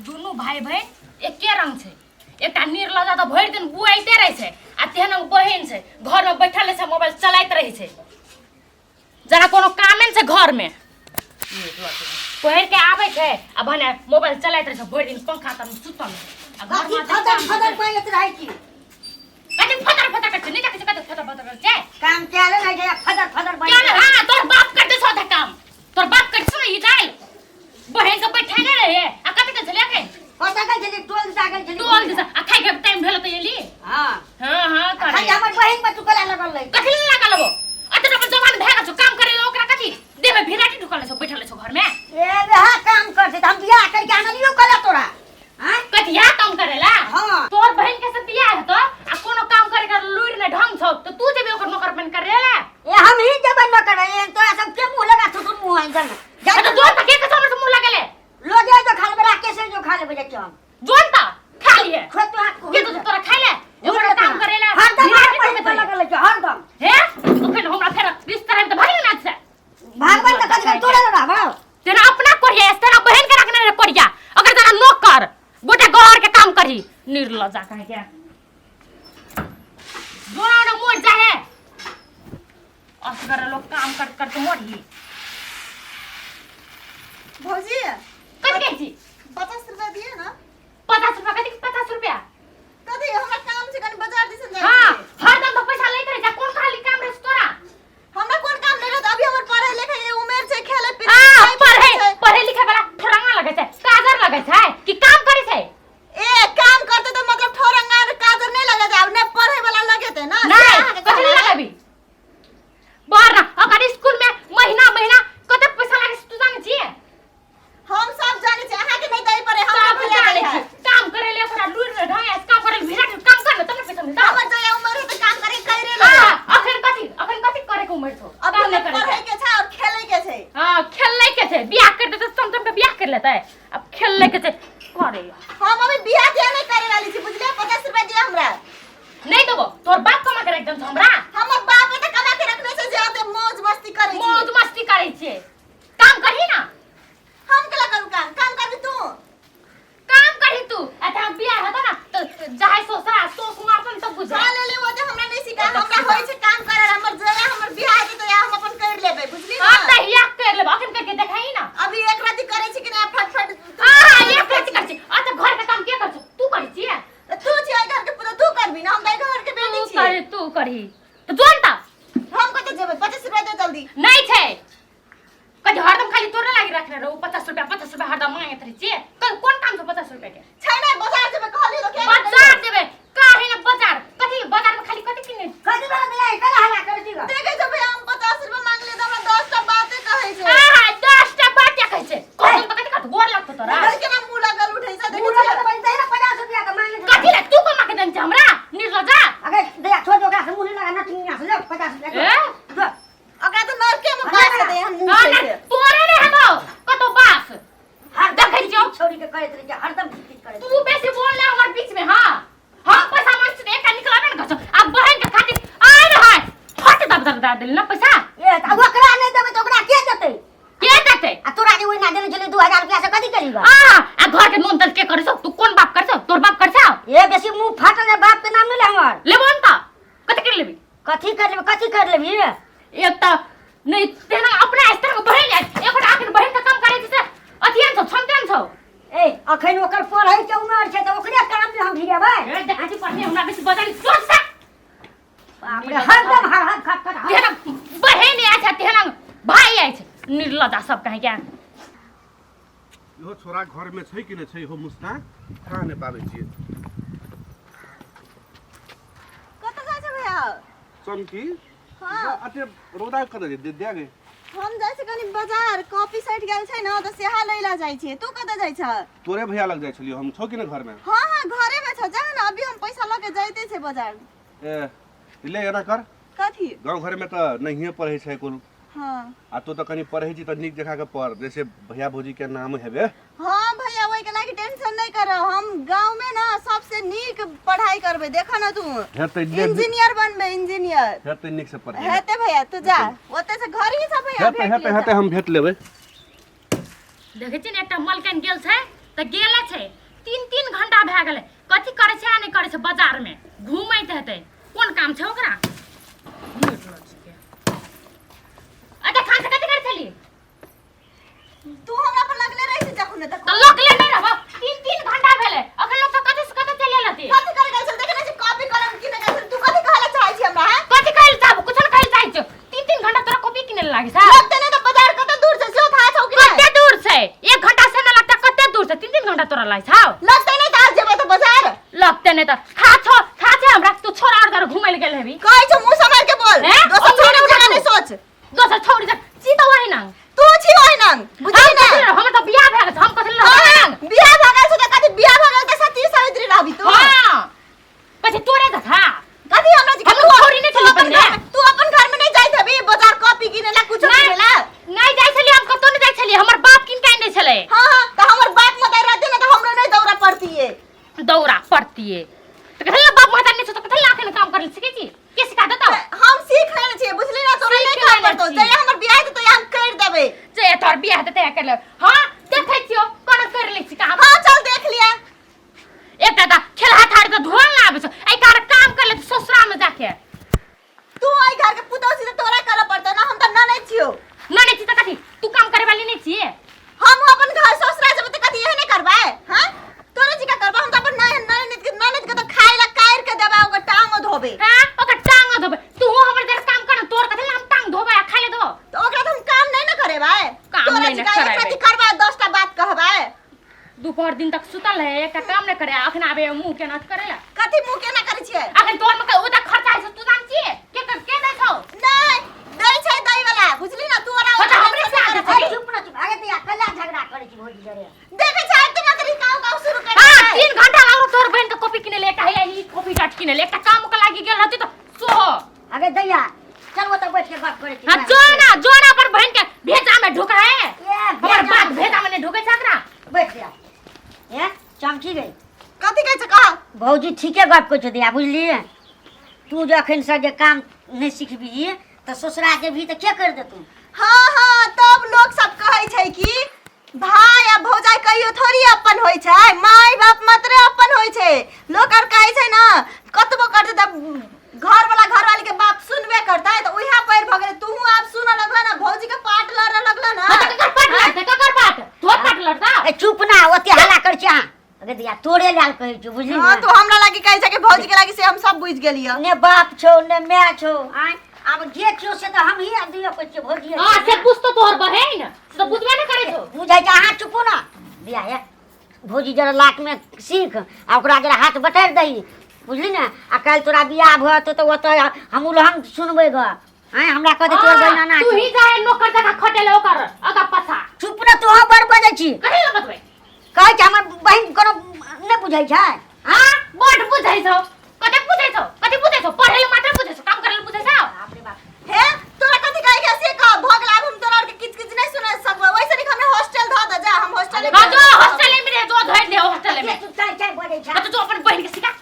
दुनू भाई बहिन एके रंग छै। एकटा निर्लजा तऽ भरि दिन बुआइते रहै छै आ तेहन बहिन छै घरमे बैठल रहै छै, मोबाइल चलाइत रहै छै, जरा कोनो कामे नहि छै घरमे। पहिर के आबै छै आ भने मोबाइल चलाइत रहै छै भरि दिन, पंखा तर सुतल आ कथी घरमे फदर फदर करैत रहै छी? कथी फदर फदर करै छै? नहि देखै छै कथी फदर फदर करै छै? काम कएले नहि छै, फदर फदर क्या बजैत ना रहै। हाँ, तोर बाप कर दे छौ काम, तोर बाप कर छौ। ई दाल बहन के बैठा ने रहे आ कथी के छले के? कतऽ गेल छली? टोल दिसा गेल छली। टोल दिस आ खाइ के टाइम भेल त एली। हाँ। हां हां करे। खाली हमर बहिन पर तू कला लगल रहै। कथी ले लागल हो? अते अपन जवान भए गेल छौ, काम करे ले ओकरा कथी देह में भिराटी ढुकल छौ, बैठल छौ घर में। ए बेहा काम करते तऽ हम बियाह करके आनलियो कला तोरा, आँय? कथिया काम करेला? हाँ। तोर बहन के से बियाह हेतो आ कोनो काम करे के लुरि ने ढंग छौ त तू जेबी ओकर नौकर बन करेला? ए हम ही जेबै न करे, एहन तोरा सब के मुँह लगा थुथुन मुँह आइन जन जा। तो जोन त के के सामने से मुंह लगेले? लोगे जो खा लेबै, राकेश जो खा लेबै, जाइ छी हम। जोन त खा लिए। खोज तो हाथ के तो तोरा खाइ ले एगो काम करेला हरदम भिराटी हमर बहिन ढुकैत पर रहे। लगल रहै छै हरदम। हे ओखन हमरा फेर रिश्ता त भागी ना से। भागबै तऽ कथी तोरे रहबै? तेरा अपना कोरिया तेरा बहन के रखने रहे कोरिया, अगर जरा नौकर गोटे घर के काम करी। निर्लजा कहे के जोड़ा ना मोर जाहे, असगर लोग काम कर कर के मोरही। भौजी। कथी कहै छी? 50 रुपया दिए ना। 50 रुपया? कथी 50 रुपया? कथी, हमरा काम छै, कनी बाजार दिसन जाइ हाँ छी। हरदम तो पैसा लैत रहे छै, कोन खाली काम रहे छै तोरा? हमरा कोन काम नहि रहत? अभी हमर पढ़ै लिखै के उमेर छै, खेले पीले आ खाइ पीबै पढ़े छै। पढ़े लिखे वाला ठोरंगा लगै छै, काजर लगै छै कि काम करै छै? ए काम करते तऽ मतलब ठोरंगा आर काजर नहि लगे छै, आब नहि पढ़ै वाला लगेते ना। से नहीं अहाँके कथी कहना है। लगेबी बाहर ना? अगर स्कूल में महीना महीना कते पैसा लागे छै तू जानै छियै? हम सब जानै छी, अहाँके नहि दै पड़े हमरा। सब भैया जानै दै है। छी। काम करे ले ओकरा लूरि ने ढंग है, काम करे ले भिड़ा काम कर ने तब ने पैसा मिलता। हमर जहिया उमर हेतै काम करे करे लेबै। हां, अखन कथी, अखन कथी करे के उम्र छौ? अभी काम नहि हमरा करे पढ़ै के। के छै और खेलै के छै। हां, खेलै के छै, बियाह कर देतै, सम सम के बियाह कर लेतै, अब खेलै के छै करे। हम अभी बियाह तियाह नहि करे वाली छी, बुझलियै? 50 रुपया दिअ हमरा। नहीं देबो। तोर बाप कमा के रख देन छौ हमरा? हमर बाप तऽ कमा के रखने छै जे ओते मौज मस्ती करै छी। मौज मस्ती करै छियै, काम करही ना। हम केला करू काम? काम करबी तू? काम करही तू। अच्छा हम बियाह हेतो ना तो जाय सोसरा सोस मारतो ने तब बुझ। खा लेले ओते हमरा नहि सिखा, हमरा होइ छै काम करल। हमर जया हमर बियाह हेतै तऽ हम अपन कर लेबै, बुझली हां ना? त हिया कर लेब, अखन करके देखाई ना। अभी एक राति करै छी कि ना फटफट? हां, एक राति करै छी। अच्छा घर के काम के कर छौ? तू करै छियै? तू छी एहि घर के पुतोह, तू करबी ना, हम तऽ एहि घर के बेटी तू छी। कर, तू करही तो जोन ता। हम कतऽ जेबै? 25 रुपया दे जल्दी। नहीं छै। कथी हरदम खाली तोरे लागी रखने रहो 50 रुपया, 50 रुपया हरदम मांगैत रहै छियै। कोन काम छौ 50 रुपया के? छै ने बाजार जेबै कहलियै तऽ किया नहि? बाजार जेबै काहे ने? बाजार कथी? बाजार में खाली कथी किने? कथी भेल भैया? कला हल्ला करै छी ग? देखै छौ भैया, हम 50 रुपया मांगलियै तऽ हमरा 10 टा बाते कहै छै। आहा, 10 टा बात कहै छै। कहन तऽ कथी कहत, गोर लागतो तोरा? देखै केना मुँह लगल उठै छै, देखै मुँह छियै? लगल बजतै ने, 50 रुपया के मांगे छै। कथी ले तू कमा के देने छै हमरा, निर्लजा? अगे दैया, छोड़ दे ओकरा से, मुँह नहीं लगा नचनिया से। ले 50 रुपया ए? जो। ओकरा तऽ नरके मे बास हेतै एहन मुँह हाँ छै ना, से। तोरे ने हेतौ कतौ बास। हरदम देखै छियौ। छोड़ी के करैत रहै छै, हरदम किच किच करैत। तू बेसी बोल ले हमर बीच में। हाँ, हम पैसा मांग छी त एकटा निकलाबे ने घर आ बहन के खातिर आय रहा फट दब दब दा देल ना पैसा। ए तऽ ओकरा नहि देबै तऽ ओकरा के देतै? के देतै? आ तोरा जे ओहिना देने छलै 2000 रुपया से कथी केली ग? आ आ घर के नून तेल के करै छौ तू? कोन बाप करै छौ? तोर बाप करै छौ? ए बेसी मुँह फाटल है, बाप के नाम नहि ले हमर। लेबो ने त कथी कर लेबी? कथी कर लेबी? कथी कर लेबी? एक त नहीं तेना अपना इस तरह के बहन है, एक आखिर बहन के काम करे छै से अथियन छौ, क्षमतेन छौ। ए अखन ओकर पढ़ै के उमर छै तऽ ओकरे काम मे हम भिड़ेबै? ए देखै छी पढ़ने हमरा बेसी बदल सोच से। बाप रे, हरदम हर हर खट खट हर। तेना बहन आय छै तेना भाई आय छै, निर्लजा सब कहे के। इहो छोरा घरमे छै कि नहि छै? इहो मुसना खा नहि पाबै छियै। कतऽ जाइ छै भैया? चमकी। हाँ। अते रौदा कतऽ जे दे गे? हम जाइ छी कनी बाजार, कॉपी सटि गेल छै ने तऽ सेहा लै लए जाइ छियै। तू कतऽ जाइ छ? तोरे भैया लग जाइ छलियौ हम। छौ कि नहि घरमे? हाँ हाँ, घरे में छौ, जा ने, अभी हम पैसा लऽ के जाइते छै बाजार। ए ले एना कर। कथी? गाँव घरमे तऽ नहिए पढ़ै छै कोनो। हाँ। आ तो तऽ कनि पढ़ै छी तऽ नीक जकाँ के पढ़, जैसे भैया भौजी के नाम हेबे। हाँ भैया, ओहि के लागी टेंशन नहीं कर, हम गांव में ना सबसे नीक पढ़ाई करबे, देखा ना तू। हेतै जे इंजीनियर बनबे, इंजीनियर। हेतै नीक से पढ़ाई। हेते भैया, तू जा, ओते से घर ही छ भैया। हेतै भेट हेतै ले। हेतै, हम भेट लेबै। देखै छी ने, एकटा मलकन गेल छै तऽ गेले छै। 3-3 घंटा भए गेलै, कथी करै छै आ नहि करै छै, बाजारमे घूमैत हेतै। कोन काम छै ओकरा? अच्छा, खान से कथी करै छली? तू हमरा पर लगले रहै छै जखने तक। तऽ लगले नहि रहब, 3-3 घंटा भेलै, अखन लोग सब कथी से कतऽ चलि गेल हती? कथी करे गेल छल? देखे नै छी कॉपी कलम किने गेल छल। तू कथी कहला चाहै छी हमरा, हैं? कथी कहै लए चाहबो? कुछो नहि कहै लए चाहै छियौ। 3-3 घंटा तोरा कॉपी किनै लए लागै छै? लगते नै तऽ बाजार कते दूर छै सेहो थाह छौ कि नै? कते दूर छै? 1 घंटा से नहि लगता, कते दूर छै? 3-3 घंटा तोरा लागै छौ? लगते नै तऽ आज जेबै तऽ बाजार। लगते नहि तऽ खा छो, खा छै हमरा। तू छोरा और घर घुमै लए गेल हेबी। कहै छौ मुँह सम्हारि के बोल। हैं? दोसर अंगूरी छोरी उठा जकाँ तू। नै सोच। दोसर छोरी जकाँ छी तऽ ओहि ना। तू छी ओहि नंग, हम बुझली कथी ना? लए? हमर तऽ बियाह भए गेल छै, हम कथी लए रहबै हाँ, नंग? बियाह भऽ गेल छौ तऽ कथी बियाह भऽ गेल तऽ सती सावित्री रहबी तू? हाँ, कहै छै तोरे जकाँ। कथी हमरा जी? हम तू छोरी नहि तू छली अपन पहिने। घर में, तू अपन घर में नहीं जाइत हेबी बाजार कॉपी किने ला, कुछो नहि किने ला? नहि जाइ छलियै हम, कतौ नहि जाइ छलियै, हमर बाप किन के आनि दै छलै। हाँ हाँ, तऽ हमर बाप मदाइ रहते ने तऽ हमरो नहीं दौड़ा पड़तिए। दौड़ा पड़तिए तऽ कथी लए? बाप माता नहि छौ तऽ कथी लए अखन काम करै लए सीखै छी? के सिखा देतौ? हम सीख लेने छियै, बुझली ना? तोरा सीख नहीं करऽ लेने पड़तौ। छी। जहिया हमर बियाह हेतै तहिया हम करि देबै। जे तोहर बियाह हेतै तहिया कर लेबै। हाँ, देखै छियौ कोना करि लै छी काम। हाँ, चल देख लिया। एकटा तऽ खेलहा थारी तऽ धोअल ना आबै छौ, एहि कारण काम कर ले ससुरा में जाके। तू एहि घर के पुतहु छी तऽ तोरा करऽ पड़तौ ना, हम तऽ ननैद छियौ। ननैद छी तऽ कथी? तू काम करे वाली नहीं छियै? हम अपन घर ससुरा जेबै तऽ कथी एहने करबै? हाँ, तोरे जी का करबै? हम तऽ अपन ननैद के, ननैद के तऽ खाय ला काटि के देबै, ओकर टांगो धोबै। हाँ, ओकर टांगो धोबै। तू हमर जरा काम कर, तोर कथी ला हम टांग धोबै आ खाय ले दो? तऽ ओकरा तऽ हम काम नहि ने करेबै। काम तोरा नहि ने जी का एक करेबै। रति करबै, 10टा बात कहबै। दोपहर दिन तक सुतल है, एकटा काम नहि करे, अखन आबे मुंह केना करे ला। कथी मुंह केना करै छियै? अखन तोर में ओता खर्चा है से तू जान छियै? के के के दै छौ? नहि दै छै दै वाला, बुझली ना? तू ओरा हँ, तऽ हमरे से आदत छै। ए, चुप ना, चुप। अरे दैया, कला झगड़ा करै छी भौजी जरे? देखै छै आब तऽ मकरी काउ काउ शुरू कर हाँ, देलकै। 3 घंटा लागलो तोर बहन के कॉपी किने ले, एकटा है ई कॉपी टाट किने ले, एकटा काम के लागी गेल रहती तऽ सोहो। अरे दैया, चल ओतऽ बैठ के गप करै छी। हाँ, जो ना, जो ना, अपन बहन के भेजा में ढुका है। ए, हमर भेजा बाप में। भेजा में नहीं ढुके छै एकरा। बैठ जा। ए चमकी गई। कथी कहै छै कह? भौजी ठीके गप कहै छौ दैया, बुझलियै? तू जे अखन से जे काम नहि सिखबही तऽ ससुरा जेबही तऽ के करि देतौ? हाँ हाँ, तब लोग सब कहै छै कि भाय आ भौजाई कहियो थोड़ी अपन होइ छै, माय बाप मात्रे अपन होइ छै। लोक आर कहै छै ना, कतबो करतै तऽ घर वाला घर वाली के बाप सुनबे करतै, तऽ उएह पैर भऽ गेलै। तूहू आब सुनऽ लगल ना, भौजी के पाट लड़ऽ लगल ना। हाँ, तऽ ककर पाट लड़तै? ककर पाट? तोर पाट लड़ता? ए चुप ना, ओते हल्ला करै छी अहाँ। अरे दैया, तोरे लेल कहै छौ, बुझली हाँ ने? तू हमरा लागी कहै छै कि भौजी के लागी, से हम सब बुझि गेलियै। ने बाप छौ ने माय छौ, आँय? आब जे छियौ से तऽ हमही आब दिअ कहै छियै भौजी। हाँ, से बुझतो तोहर बहन, से तऽ बुझबे नहि करै छौ। बुझै छै। अहाँ चुपू ना। बियाह हे भौजी, जरा लाट में सीख आ ओकरा जरा हाथ बटारि दही, बुझली ने? आ काल्हि तोरा बियाह भऽ जेतौ तऽ ओतऽ हम उलहन सुनबै गऽ। आँय, हमरा कहतै तोहर बहिन हाँ, एना तू छौ। ही जाए नौकर जकाँ खटेले ओकर अगा पाछा। चुप ने, तोहूँ बड़ बजै छी। कथी लए बजबै? कहै छै हमर बहिन कोनो नहि बुझै छै। हाँ, बड बुझै छौ। कतेक बुझै छौ? कथी बुझै छौ? पढ़ै लए मात्र बुझै छौ, काम करै लए बुझै छौ? बाप रे बाप। हे, तोरा कथी कहै के से कह, भऽ गेल। आब हम तोरा आर के किछ किछ नहि सुना सकबै। वैसे नहीं हमरा हॉस्टल धऽ दे, जा हम हॉस्टल। हाँ, जो हॉस्टल में रह, जो धरि दे हॉस्टल में। तू चल चल बजै छै। हाँ, तो जो अपन बहिन के सिखा।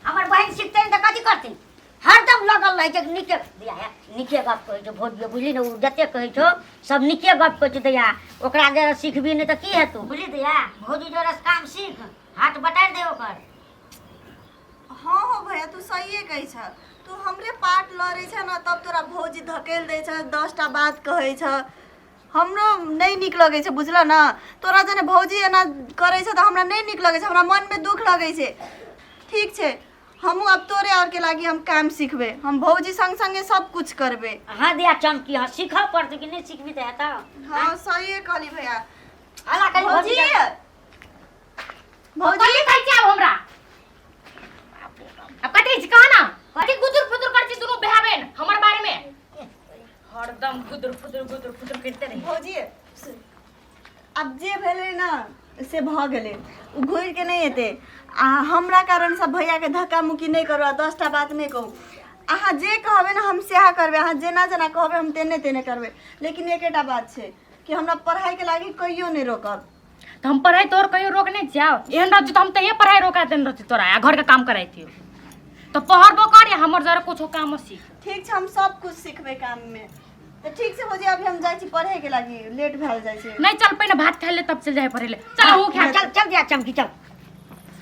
हमर बहिन सिखतै ने तऽ कथी करतै? हरदम लगल रहै छै। नीके दैया हे, नीके गप कहै छौ भौजी, बुझली ने? ओ जते कहै छौ सब नीके गप कहै छौ दैया। ओकरा जरा सिखबी नहि तऽ की हेतौ, बुझली दैया? भौजी जरा काम सीख, हाथ बटारि दे ओकर। हाँ हो भैया, तू सहिए कहै छ। तू हमरे पाट लड़ै छ ने, तब तोरा भौजी धकेल दै छ, 10टा बात कहै छ। हमरो नहि नीक लगै छै, बुझल ने? तोरा जने भौजी एना करै छ तऽ हमरा नहि नीक लगै छै, हमरा मनमे दुख लगै छै। ठीक छै, हमहूँ आब तोरे आरके लागी हम काम सिखबै, हम भौजी संग संगे सब कुछ करबै। हाँ दैया चमकी, हाँ, सीखऽ पड़तै कि नहि? सिखबी तऽ हेतौ। हाँ, सहिए कहली भैया। हल्ला करी भौजी। भौजी। भौजी। कथी कहै छी आब हमरा? आब कथी छी कह ना? कथी गुदुर फुदुर करै छी दुनू भाय बहिन हमर बारे में? हरदम गुदुर फुदुर गुदुर फुदुर करते रही। भौजी, आब जे भेलै ने से भऽ गेलै, ओ घुरि के नहि एतै। आ हमरा कारणसँ भैयाके धक्का मुक्की नहि करू आ 10टा बात नहि कहू। अहाँ जे कहबै ने हम सएह करबै, अहाँ जेना जेना कहबै हम तेने तेने करबै। लेकिन एकेटा बात छै कि हमरा पढ़ाइके लागि कहियो नहि रोकब। तऽ हम पढ़ाइ तोहर कहियो रोक नहि छियौ। एहन रहती तऽ हम तहिये पढ़ाइ रोका देने रहती तोरा आ घरके काम कराइतियौ। तऽ पढ़बो कर या हमर जरा कुछो काम सीख। ठीक छै, हम सब कुछ सिखबै काममे। तऽ ठीक छै भौजी, अभी हम जाइ छी पढ़े के लागी, लेट भेल जाइ छै। नहीं, चल पहिने भात खा ले तब चल जाए पढ़े ले। चल, अहूँ खा। चल चल दिया चमकी, चल।